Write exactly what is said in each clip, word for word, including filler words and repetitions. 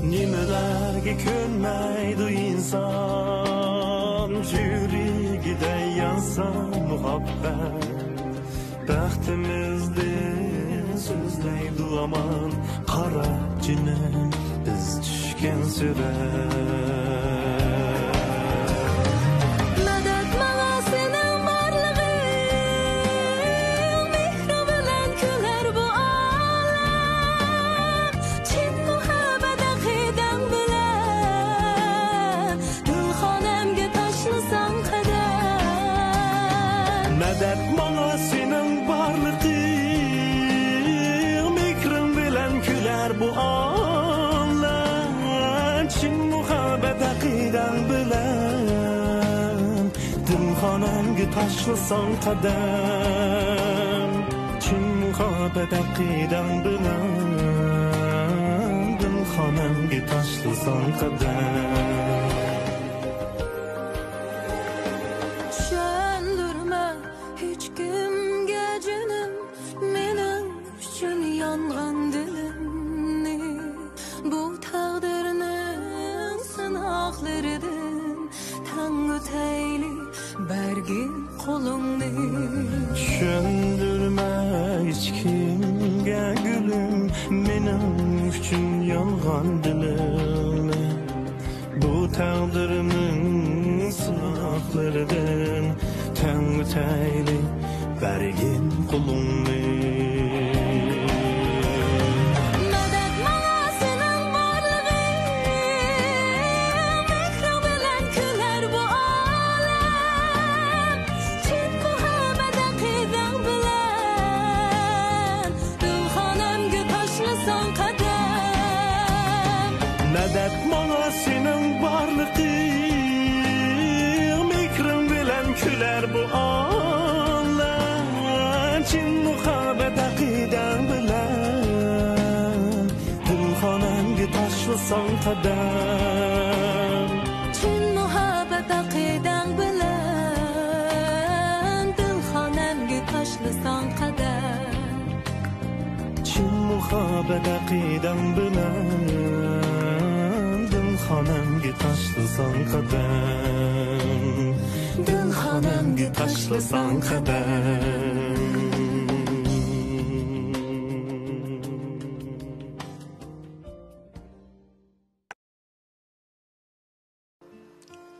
نېمىلەرگە كۆنمەيدۇ ئىنسان، يۈرىكىدە يانسا مۇھەببەت. بەختىمىزنى سۆزلەيدۇ ھامان، قارا جېنىم، بىز چۈشكەن سۈرەت. مەدەت ماڭا سېنىڭ بارلىقىڭ، مېھرىڭ بىلەن كۈلەر بۇ ئالەم. چىن مۇھەببەت ئەقىدەڭ بىلەن، دىلخانەمگە تاشلىساڭ قەدەم. مەدەت ماڭا سېنىڭ بارلىقىڭ، مېھرىڭ بىلەن كۈلەر بۇ ئالەم. چىن مۇھەببەت ئەقىدەڭ بىلەن، دىلخانەمگە تاشلىساڭ قەدەم. چىن مۇھەببەت ئەقىدەڭ بىلەن، دىلخانەمگە تاشلىساڭ قەدەم. چۈشەندۈرمە ھېچكىمگە جېنىم، مېنىڭ ئۈچۈن يانغان دىلىمنى، بۇ تەقدىرنىڭ سىناقلىرىدىن تەڭ ئۆتەيلى، بەرگىن قولۇڭنى. چۈشەندۈرمە ھېچكىمگە گۈلۈم، مېنىڭ ئۈچۈن يانغان دىلىمنى، بۇ تەقدىرنىڭ سىناقلىرىدىن تەڭ ئۆتەيلى، بەرگىن قولۇڭنى. مەدەت ماڭا سېنىڭ بارلىقىڭ، مېھرىڭ بىلەن كۈلەر بۇ ئالەم. چىن مۇھەببەت ئەقىدەڭ بىلەن، دىلخانەمگە تاشلىساڭ قەدەم. مەدەت ماڭا سېنىڭ بارلىقىڭ، مېھرىڭ بىلەن كۈلەر بۇ ئالەم. چىن مۇھەببەت ئەقىدەڭ بىلەن، دىلخانەمگە تاشلىساڭ قەدەم. چىن مۇھەببەت ئەقىدەڭ بىلەن، دىلخانەمگە تاشلىساڭ قەدەم. چىن مۇھەببەت ئەقىدەڭ بىلەن، دىلخانەمگە تاشلىساڭ قەدەم. دىلخانەمگە تاشلىساڭ قەدەم.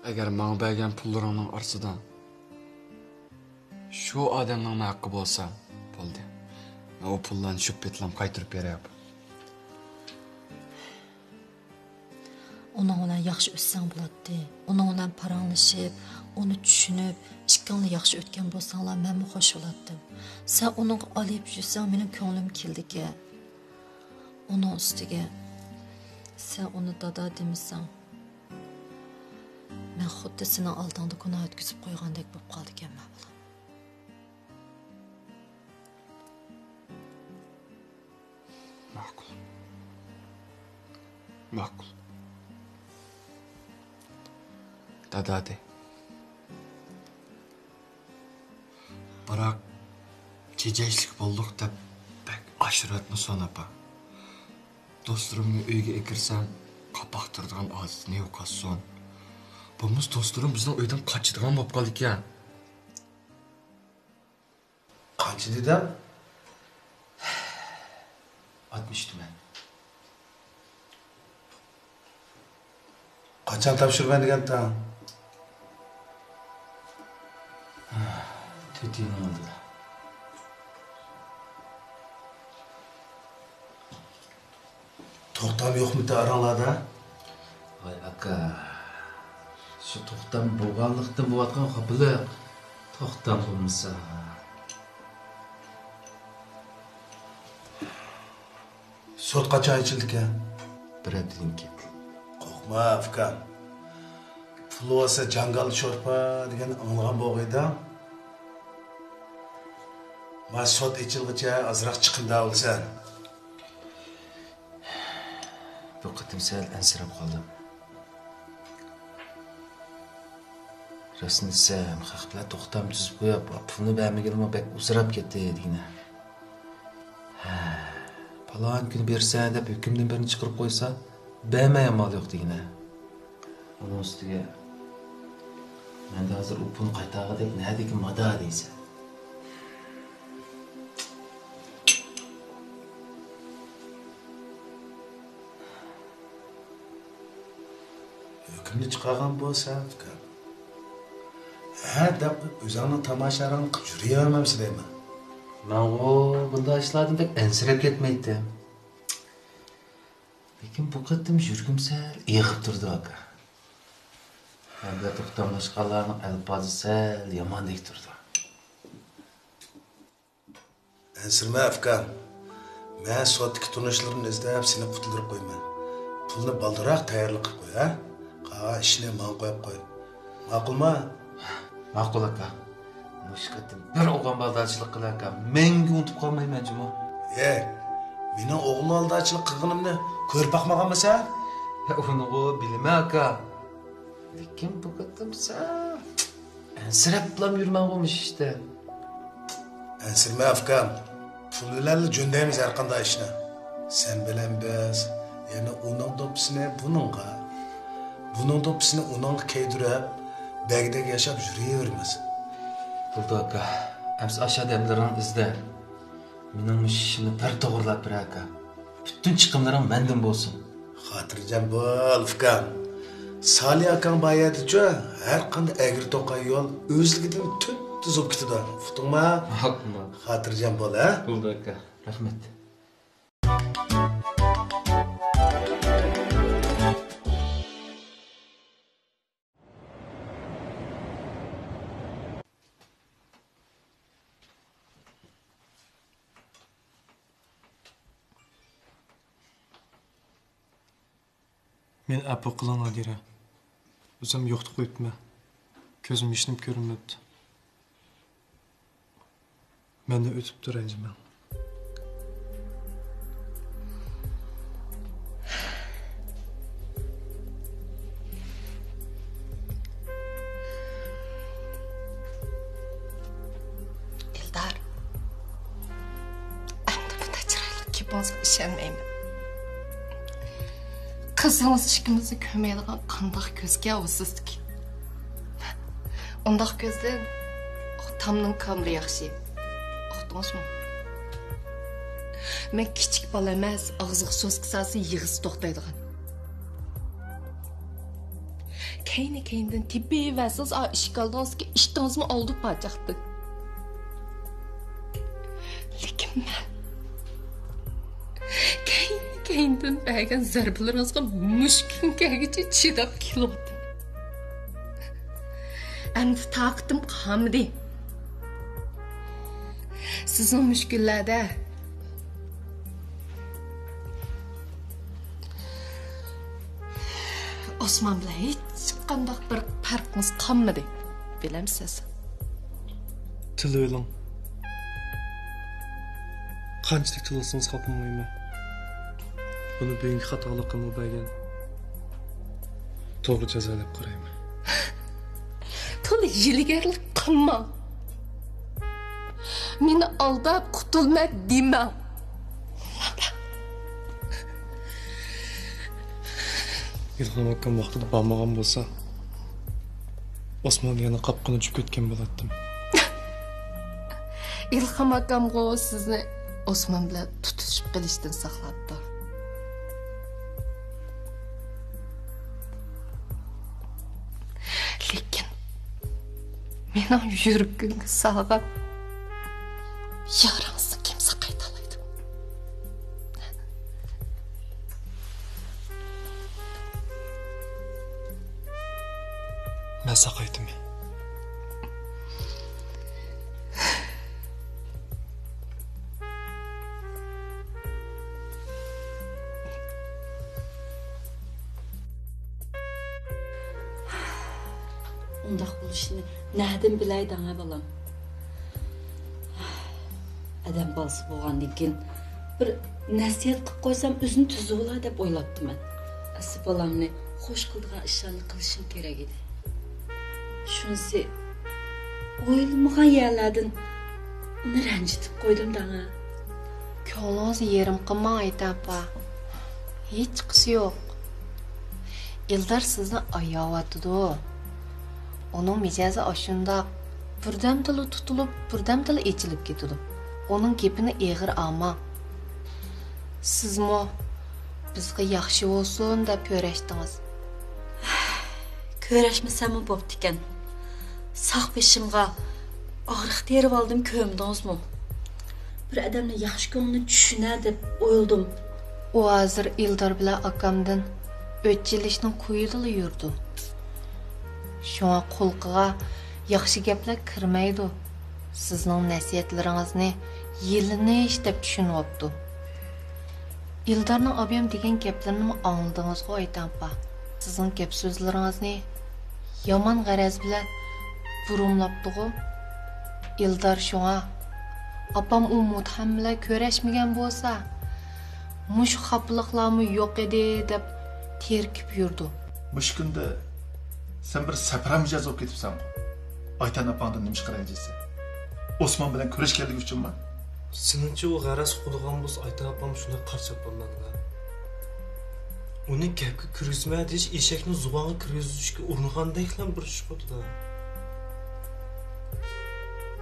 ئەگەر ماڭا بەرگەن پۇللىرىڭنىڭ ئارىسىدا شۇ ئادەمنىڭمۇ ھەققى بولسا، بولدى. مەن ئۇ پۇللارنى شۇ پېتىلام قايتۇرۇپ بېرەي، ئاپا. ئۇنىڭ بىلەن ياخشى ئۆتسەڭ بولاتتى. ئۇنىڭ بىلەن پاراڭلىشىپ، ئۇنى چۈشىنىپ، ئىككىڭلار ياخشى ئۆتكەن بولساڭلار، مەنمۇ خوش بولاتتىم. سەن ئۇنىڭغا ئالىيىپ يۈرسەڭ، مېنىڭ كۆڭلۈم كېلىدىكەن. ئۇنىڭ ئۈستىگە سەن ئۇنى دادا دېمىسەڭ، مەن خۇددى سېنىڭ ئالدىڭدا گۇناھ ئۆتكۈزۈپ قويغاندەك بولۇپ قالىدىكەنمەن، بالام. ماقۇل. ماقۇل. دادا دە. بىراق، تېجەشلىك بولدۇق دەپ بەك ئاشۇرۇۋەتمىسۇن، ئاپا. دوستلىرىمنى ئۆيگە ئەكىرسەم، قاپاقتۇرىدىغان ئادىتىنى يوقاتسۇن. بولمىسا دوستلىرىم بىزنىڭ ئۆيدىن قاچىدىغان بولۇپ قالىدىكەن. قانچە دېدىم؟ ئاتمىش تۈمەن. قاچان تاپشۇرىمەن دېگەنتىڭ؟ تۆت يىلنىڭ ئالدىدا. توختام يوقمىتى ئاراڭلاردا؟ ۋاي ئاكا، شۇ توختام بولغانلىقتىن بولۇۋاتقان خاپىلىق. توختام بولمىسا. سوت قاچان ئېچىلىدىكەن؟ بىر ھەپتىدىن كېيىن. قورقما، ئۇكام. پۇل بولسا جاڭگال شورپا دېگەننى ئاڭلىغان بولغىيدىڭ. ما سوت ئېچىلغىچە ئازراق چىقىمدا بولسا. بۇ قېتىم سەل ئەنسىرەپ قالدىم. راستىنى دېسەم، خەق بىلەن توختام تۈزۈپ قويۇپ، پۇلنى بەرمىگىنىمۇ بەك ئۇزىراپ كەتتى دېگىنە. ھە، پالان كۈنى بېرىسەن دەپ ھۆكۈمدىن بىرنى چىقىرىپ قويسا، بەرمەي ئامال يوق دېگىنە. ئۇنىڭ ئۈستىگە، مەندە ھازىر ئۇ پۇلنى قايتارغۇدەك نەدىكى مادا دەيسەن. ھۆكۈمنى چىقارغان بولسا، ئۇكام، ھە دەپ ئۆزۈڭنىڭ تاماشاراڭنى قىلىپ يۈرۈۋەرمەمسە دەيمەن. مەنغۇ بۇنداق ئىشلاردىن بەك ئەنسىرەپ كەتمەيتتىم. لېكىن بۇ قېتىم يۈرىكىم سەل ئېغىپ تۇرىدۇ، ئاكا. ھەمدە توختاملاشقانلارنىڭ ئەلپازى سەل ياماندەك تۇرىدۇ. ئەنسىرىمە، ئۇكام. مەن سوتتىكى تونۇشلىرىمنى ئىزدەپ سېنى قۇتۇلدۇرۇپ قويىمەن. پۇلنى بالدۇرراق تەييارلىق قىلىپ قوي، ھە؟ قالغان ئىشنى ماڭا قويۇپ قوي. ماقۇلمۇ؟ ماقۇل، ئاكا. مۇشۇ قېتىم بىر ئوغۇم بالدارچىلىق قىل، ئاكا. مەڭگۈ ئۇنتۇپ قالمايمەن جۇمۇ. ئەي، مېنىڭ ئوغۇل بالدارچىلىق قىلغىنىمنى كۆرۈپ باقمىغانمۇ سەن؟ ئۇنىغۇ بىلىمەن، ئاكا. لېكىن بۇ قېتىم سەل ئەنسىرەپلا يۈرمەڭغۇ مۇشۇ ئىشتىن. ئەنسىرىمە، ئۇكام. پۇل بىلەنلا جۆندەيمىز ھەر قانداق ئىشنى. سەن بىلەن بىز يەنە ئۇنىڭ دوپپىسىنى بۇنىڭغا، بۇنىڭ دوپپىسىنى ئۇنىڭغا كىيدۈرۈپ، بەگدەك ياشاپ يۈرۈۋېرىمىز. بولدى، ئاكا. ئەمسە ئاشۇ ئادەملىرىڭنى ئىزدە. مېنىڭ مۇشۇ ئىشىمنى بىر توغرىلاپ بېرە، ئاكا. پۈتۈن چىقىملىرىڭ مەندىن بولسۇن. خاتىرجەم بول، ئۇكام. سالى ئاكاڭ بار يەردىچۇ، ھەر قانداق ئەگرى-توقاي يول ئۆزلۈكىدىن تۈپتۈز بولۇپ كېتىدۇ. ئۇقتۇڭما؟ ماقۇل، ماقۇل. خاتىرجەم بول، ھە؟ بولدى، ئاكا. رەھمەت. مېنى ئەپۇ قىلىڭ، نادىرە. ئۆزۈم يوقىتىپ قويۇپتىمەن. كۆزۈم ھېچنېمە كۆرمەپتۇ. مەندىن ئۆتۈپتۇ، رەنجىمەڭ. ئېلدار، ئەمدى بۇنداق چىرايلىق گېپىڭىزگە ئىشەنمەيمەن. قىزىڭىز ئىككىمىزنى كۆرمەيدىغان قانداق كۆزكەن ئۇ سىزدىكى؟ ئۇنداق كۆزدىن ئۇ تامنىڭ كامىرى ياخشى. ئۇقتىڭىزمۇ؟ مەن كىچىك بالا ئەمەس، ئاغزىغا سوسكا سالسا يىغىسى توختايدىغان. كەينى-كەينىدىن تېپىۋەرسىڭىز، ئا، ئىشىك ئالدىڭىزدىكى ئىتىڭىزمۇ ئالدى پاچاقتىن. لېكىن مەن كەينى-كەينىدىن بەرگەن زەربىلىرىڭىزغا مۇشۇ كۈنگە كەلگۈچە چىداپ كېلىۋاتىمەن. ئەمدى تاقىتىم قالمىدى. سىزنىڭ مۇشۇ كۈنلەردە ئوسمان بىلەن ھېچقانداق بىر پەرقىڭىز قالمىدى، بىلەمسىز؟ تىلىۋېلىڭ. قانچىلىك تىلىۋالسىڭىز خاپىلىمايمەن. بۇنى بۈگۈنكى خاتالىقىمغا بەرگەن توغرا جازا دەپ قارايمەن. تولا ھىيلىگەرلىك قىلماڭ. مېنى ئالداپ قۇتۇلىمەن دېمەڭ. ئىلھام ئاكام ۋاقتىدا بارمىغان بولسا، ئوسمان يەنە قاپىقىنى ئۇچۇپ كەتكەن بولاتتىم. ئىلھام ئاكامغۇ سىزنى ئوسمان بىلەن تۇتۇشۇپ قېلىشتىن ساقلاپتۇ. لېكىن مېنىڭ يۈرىكىمگە سالغان يارىڭىزنى كىم ساقايتالايدۇ؟ مەن ساقايتىمەن. ئۇنداق بولۇشىنى نەدىن بىلەي دەڭە، بالام؟ ئادەم بالىسى بولغاندىن كېيىن بىر نەسىھەت قىلىپ قويسام، ئۆزىنى تۈزىۋالار دەپ ئويلاپتىمەن. ئەسلى بالامنى خوش قىلىدىغان ئىشلارنى قىلىشىم كېرەك ئىدى. شۇنىسى، ئويلىمىغان يەرلەردىن ئۇنى رەنجىتىپ قويدۇم دەڭە. كۆڭلىڭىزنى يېرىم قىلماڭ، ئايتە ئاپا. ھېچقىسى يوق. ئېلدار سىزنى ئاياۋاتىدۇ. ئۇنىڭ مىجەزى ئاشۇنداق. بىردەمدىلا تۇتۇلۇپ، بىردەمدىلا ئېچىلىپ كېتىدۇ. ئۇنىڭ گېپىنى ئېغىر ئالماڭ. سىزمۇ بىزگە ياخشى بولسۇن دەپ كۆرەشتىڭىز. كۆرەشمىسەممۇ بوپتىكەن. ساق بېشىمغا ئاغرىق تېرىۋالدىم، كۆرمىدىڭىزمۇ؟ بىر ئادەمنىڭ ياخشى كۆڭلىنى چۈشىنە دەپ ئويلىدىم. ئۇ ھازىر ئېلدار بىلەن ئاكامدىن ئۆچ ئېلىشنىڭ كويىدىلا يۈرىدۇ. شۇڭا قۇلىقىغا ياخشى گەپلەر كىرمەيدۇ. سىزنىڭ نەسىھەتلىرىڭىزنى يېلىنىش دەپ چۈشىنىۋاپتۇ. ئېلدارنىڭ ئابىيام دېگەن گەپلىرىنىمۇ ئاڭلىدىڭىزغۇ، ئايتە ئاپا. سىزنىڭ گەپ سۆزلىرىڭىزنى يامان غەرەز بىلەن بۇرۇملاپتىغۇ. ئېلدار شۇڭا، ئاپام ئۇ مۇتھەم بىلەن كۆرۈشمىگەن بولسا، مۇشۇ خاپىلىقلارمۇ يوق ئىدى دەپ تېرىكىپ يۈرىدۇ. مۇشۇ كۈندە سەن بىر سەپرا مىجەز بولۇپ كېتىپسەنغۇ. ئايتەن ئاپاڭدىن نېمىشقا رەنجىيسەن؟ ئوسمان بىلەن كۆرۈشكەنلىكى ئۈچۈنمۇ؟ سېنىڭچە ئۇ غەرەز قۇدىغان بولسا، ئايتەن ئاپام شۇنداق قارشاپ بولمامدۇ؟ ئۇنى گەپكە كىرگۈزمە دېيىش ئېشەكنى زۇۋانغا كىرگۈزۈشكە ئۇرۇنغاندەكلا بىر ئىش قۇدىدا.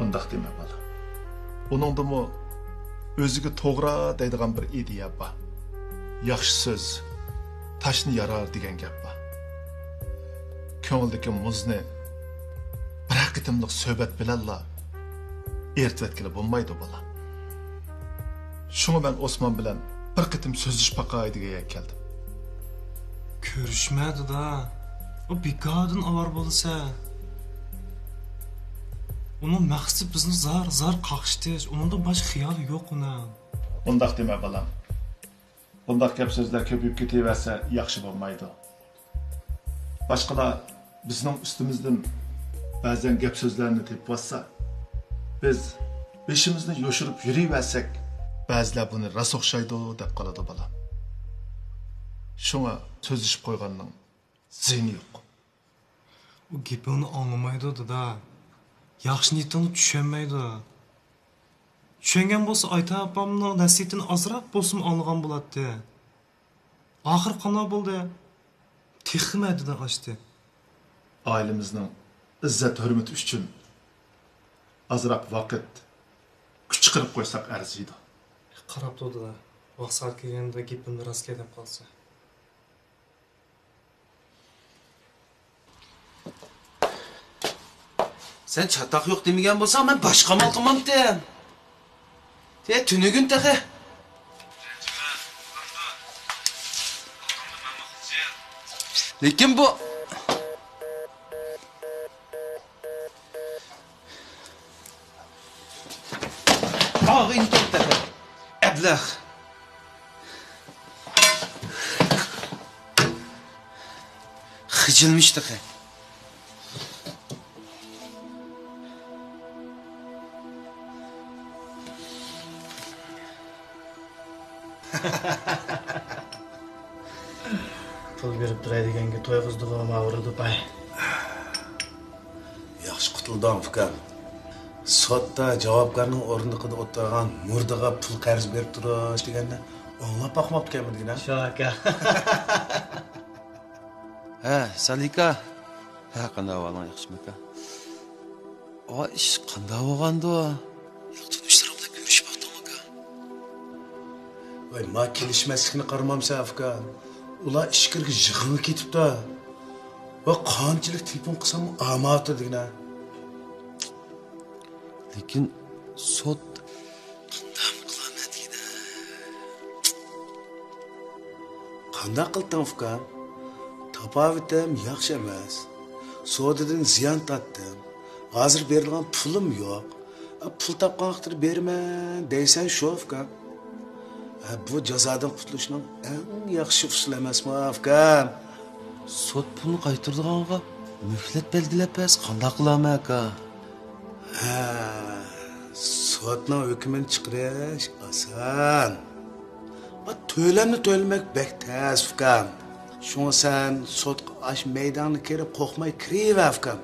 ئۇنداق دېمە، بالام. ئۇنىڭدىمۇ ئۆزىگە توغرا دەيدىغان بىر ئىدىيە بار. ياخشى سۆز تاشنى يارار دېگەن گەپ بار. كۆڭۈلدىكى مۇزنى بىرەر قېتىملىق سۆھبەت بىلەنلا ئېرىتىۋەتكىلى بولمايدۇ، بالام. شۇڭا مەن ئوسمان بىلەن بىر قېتىم سۆزلىشىپ باقاي دېگەن يەرگە كەلدىم. كۆرۈشمە، دادا. ئۇ بىكاردىن ئاۋارە بولىسە. ئۇنىڭ مەقسىتى بىزنى زار-زار قاقشىتىش. ئۇنىڭدىن باشقا خىيالى يوق ئۇنىڭ. ئۇنداق دېمە، بالام. بۇنداق گەپ سۆزلەر كۆپىيىپ كېتىۋەرسە ياخشى بولمايدۇ. باشقىلار بىزنىڭ ئۈستىمىزدىن بەزەن گەپ سۆزلەرنى تېپىۋاتسا، بىز بېشىمىزنى يوشۇرۇپ يۈرۈۋەرسەك، بەزىلەر بۇنى راست ئوخشايدۇ دەپ قالىدۇ، بالام. شۇڭا سۆزلىشىپ قويغاننىڭ زىيىنى يوق. ئۇ گېپىڭنى ئاڭلىمايدۇ، دادا. ياخشى نىيىتىڭنى چۈشەنمەيدۇ. چۈشەنگەن بولسا، ئايتەن ئاپامنىڭ نەسىھىتىنى ئازراق بولسىمۇ ئاڭلىغان بولاتتى. ئاخىر قانداق بولدى؟ تېخىمۇ ھەددىدىن ئاشتى. ئائىلىمىزنىڭ ئىززەت-ھۆرمىتى ئۈچۈن ئازراق ۋاقىت، كۈچ چىقىرىپ قويساق ئەرزىيدۇ. قاراپ تۇر، دادا. ۋاقىت-سائەت كەلگەندە گېپىمنى راست دەپ قالسا. سەن چاتاق يوق دېمىگەن بولساڭ، مەن باشقا ئامال قىلمامتىم. تە، تۈنۈگۈن تېخى. لېكىن بۇ ئاغىنە تېخى. ئەبلەخ. خىجىلمىش تېخى. پۇل بېرىپ تۇراي دېگەنگە تويغۇزدىغۇ ماۋۇ رۇدۇپاي. ياخشى قۇتۇلدۇڭ، ئۇكام. سوتتا جاۋابكارنىڭ ئورۇندۇقىدا ئولتۇرغان مۇردىغا پۇل قەرز بېرىپ تۇرۇش دېگەننى ئاڭلاپ باقماپتىكەنمەن دېگىنە. شۇ ئاكا. ھە، سالىكا. ھە، قانداق ئەھۋالىڭ، ياخشىمۇ ئاكا؟ ئا، ئىش قانداق بولغاندۇ؟ ياق، تونۇشلىرىڭ بىلەن كۆرۈشۈپ باقتىڭمۇ ئاكا؟ ۋاي، ما كېلىشمەسلىكنى قارىمامسەن ئۇكا؟ ئۇلار ئىچكىرىگە يىغىنغا كېتىپتۇ. ۋە قانچىلىك تېلېفون قىلساممۇ ئالمايۋاتىدۇ دېگىنە. لېكىن سوت قانداقمۇ قىلارمەن دېگىنە. قانداق قىلدىڭ ئۇكام؟ تاپاۋىتىم ياخشى ئەمەس. سودىدىن زىيان تارتتىم. ھازىر بېرىدىغان پۇلۇم يوق. پۇل تاپقان ۋاقتىدا بېرىمەن دەيسەن شۇ ئۇكام. ھە، بۇ جازادىن قۇتۇلۇشنىڭ ئەڭ ياخشى ئۇسۇلى ئەمەسمۇ ئۇكام؟ سوت پۇلنى قايتۇرىدىغانغا مۆھلەت بەلگىلەپ بەرسە قانداق قىلارمەن ئاكا؟ ھە، سوتنىڭ ھۆكمىنى چىقىرىش ئاسان. بۇ تۆلەمنى تۆلىمەك بەك تەس، ئۇكام. شۇڭا سەن سوتقا ئاش مەيدانغا كىرىپ قورقماي كىرىۋەر، ئۇكام.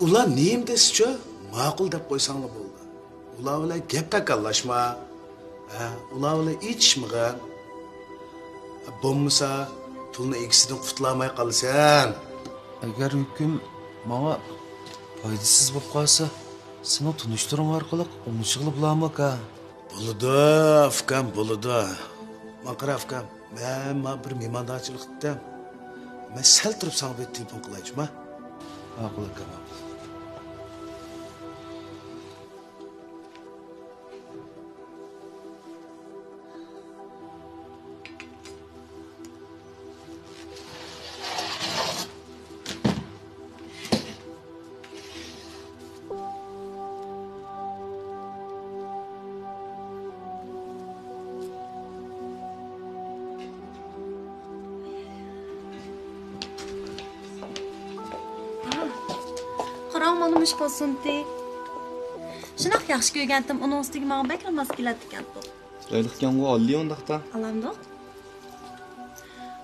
ئۇلار نېمە دېسىچۇ، ماقۇل دەپ قويساڭلا بولدى. ئۇلار بىلەن گەپ تاكاللاشما. ھە، ئۇلار بىلەن ئېچىشمىغىن. بولمىسا، پۇلنى ئىگىسىدىن قۇتۇلالماي قالىسەن. ئەگەر ھۆكۈم ماڭا پايدىسىز بولۇپ قالسا، سېنىڭ تونۇشلىرىڭ ئارقىلىق ئوڭشىغىلى بولامۇ، ئاكا؟ بولىدۇ، ئۇكام، بولىدۇ. ماڭا قارا، ئۇكام، مەن مانا بىر مېھماندارچىلىق قىلدىم. مەن سەل تۇرۇپ ساڭا بىر تېلېفون قىلايچۇ، ما؟ ماقۇل، ئاكا، ماقۇل. قاراڭ، مانا مۇشۇ پوسۇنتى. شۇنداق ياخشى كۆرگەنتىم، ئۇنىڭ ئۈستىگە ماڭا بەكلا ماس كېلەتتىكەنتۇ. چىرايلىقكەنغۇ، ئالدى ئۇنداقتا. ئالامدۇق.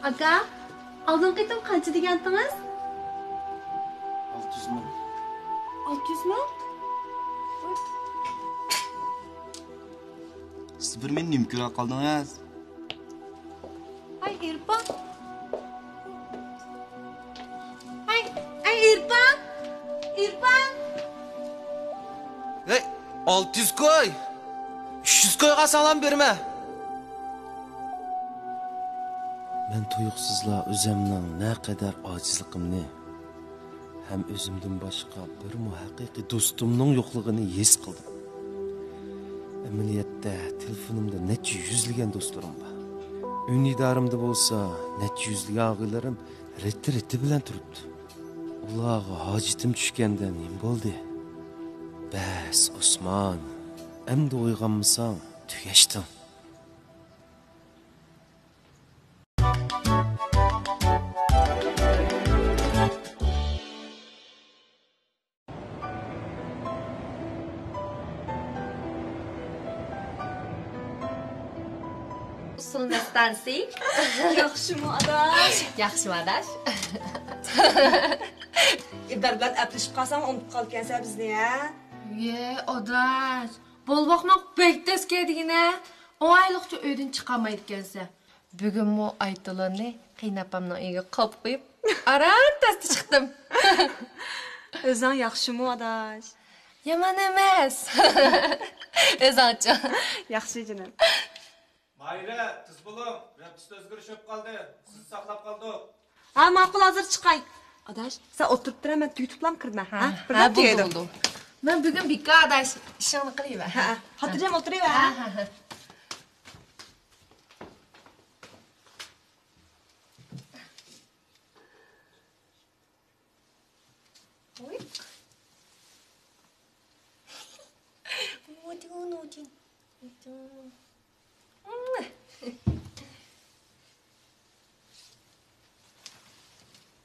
ئاكا، ئالدىنقى قېتىم قانچە دېگەنتىڭىز؟ ئالتە يۈز مىڭ. ئالتە يۈز مىڭ؟ سىز بىر مېنى نېمە كۆرۈپ قالدىڭىز؟ ھەي، ئېرپان! ھەي، ھەي، ئېرپان! ئېرپان! ھەي، ئالتە يۈز كوي! ئۈچ يۈز كويغا ساڭلام بېرىمەن! مەن تۇيۇقسىزلا ئۆزۈمنىڭ نەقەدەر ئاجىزلىقىمنى ھەم ئۆزۈمدىن باشقا بىرمۇ ھەقىقىي دوستۇمنىڭ يوقلۇقىنى ھېس قىلدىم. ئەمەلىيەتتە، تېلېفونۇمدا نەچچە يۈزلىگەن دوستلىرىم بار. ئۈندىدارىمدا بولسا نەچچە يۈزلىگەن ئاغىنىلىرىم رېتى-رېتى بىلەن تۇرۇپتۇ. ئۇلارغا ھاجىتىم چۈشكەندە نېمە بولدى؟ بەس، ئوسمان، ئەمدى ئويغانمىساڭ، تۈگەشتىڭ. ئۇسسۇل مەستانىسى. ياخشىمۇ، ئاداش؟ ياخشىمۇ، ئاداش؟ ئىلدار بىلەن ئەپلىشىپ قالساڭ، ئۇنتۇپ قالىدىكەنسەن بىزنى، ھە؟ يە، ئاداش، بولۇۋاقماق بەك تەس كەلدىگىنە. ئون ئايلىقچە ئۆيدىن چىقالمايدىكەنسەن. بۈگۈنمۇ ئايتۇلۇننى قېيىنئاپامنىڭ ئۆيىگە قوپۇپ قويۇپ، ئاران تەستە چىقتىم. ئۆزۈڭ ياخشىمۇ، ئاداش؟ يامان ئەمەس. ئۆزۈڭچۇ؟ ياخشى، جېنىم. ماھىرە، تېز بولۇڭ، رەپتىسى ئۆزگىرىش بولۇپ قالدى. سىزنى ساقلاپ قالدۇق. ھە، ماقۇل، ھازىر چىقاي. ئاداش، سەن ئولتۇرۇپ تۇرە، مەن تۈگىتىپلا كىرىمەن. ھە، ھە، بىردەم بولدى، تۈگىدۇم. بولدى. مەن بۈگۈن بىكار، ئاداش، ئىشىڭنى قىلىۋەر. ھە، ھە. خاتىرجەم ئولتۇرۇۋەر. ھە، ھە، ھە. ۋوي.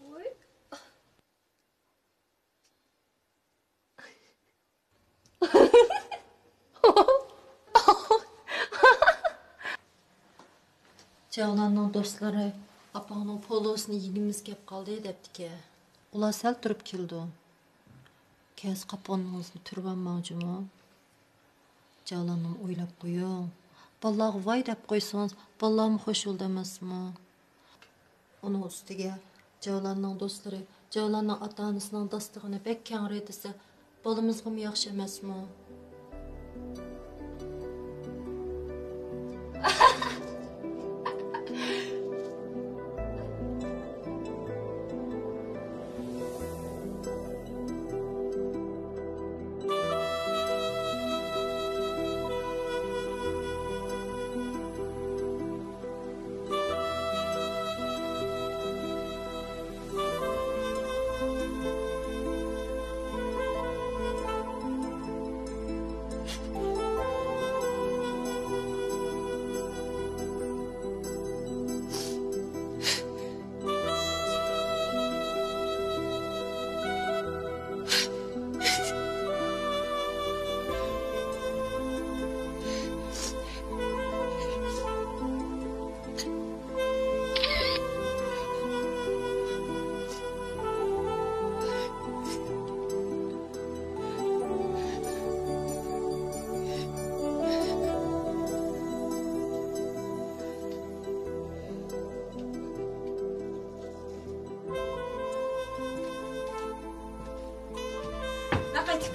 ۋوي. جەۋلاننىڭ دوستلىرى ئاپاڭنىڭ پولۇسىنى يېگۈمىز كەپ قالدى دەپتىكەن. ئۇلار سەل تۇرۇپ كېلىدۇ. كەلسە قاپىقىڭىزنى تۈرۈۋالماڭ جۇمۇ. جەۋلاننىمۇ ئويلاپ قويۇڭ. بالىلارغا ۋاي دەپ قويسىڭىز، بالىلارمۇ خۇش بولىدۇ ئەمەسمۇ؟ ئۇنىڭ ئۈستىگە جەۋلاننىڭ دوستلىرى جەۋلاننىڭ ئاتا-ئانىسىنىڭ داستىخىنى بەك كەڭرى دېسە، بالىمىزغىمۇ ياخشى ئەمەسمۇ؟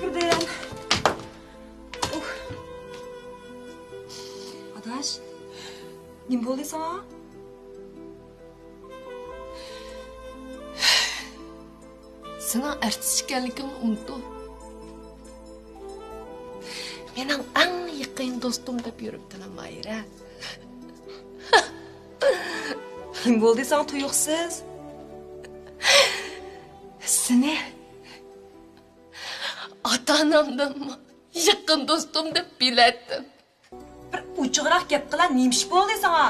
كىردىم. ئۇھ. ئاداش، نېمە بولدى ساڭا؟ سېنىڭ ئارتىس ئىكەنلىكىڭنى ئۇنتۇ. مېنىڭ ئەڭ يېقىن دوستۇم دەپ يۈرۈپتىلا ماھىرە. نېمە بولدى ساڭا تۇيۇقسىز؟ سېنى ئاتا-ئانامدىنمۇ يېقىن دوستۇم دەپ بىلەتتىم. بىر ئوچۇقراق گەپ قىلا، نېمە ئىش بولدى ساڭا؟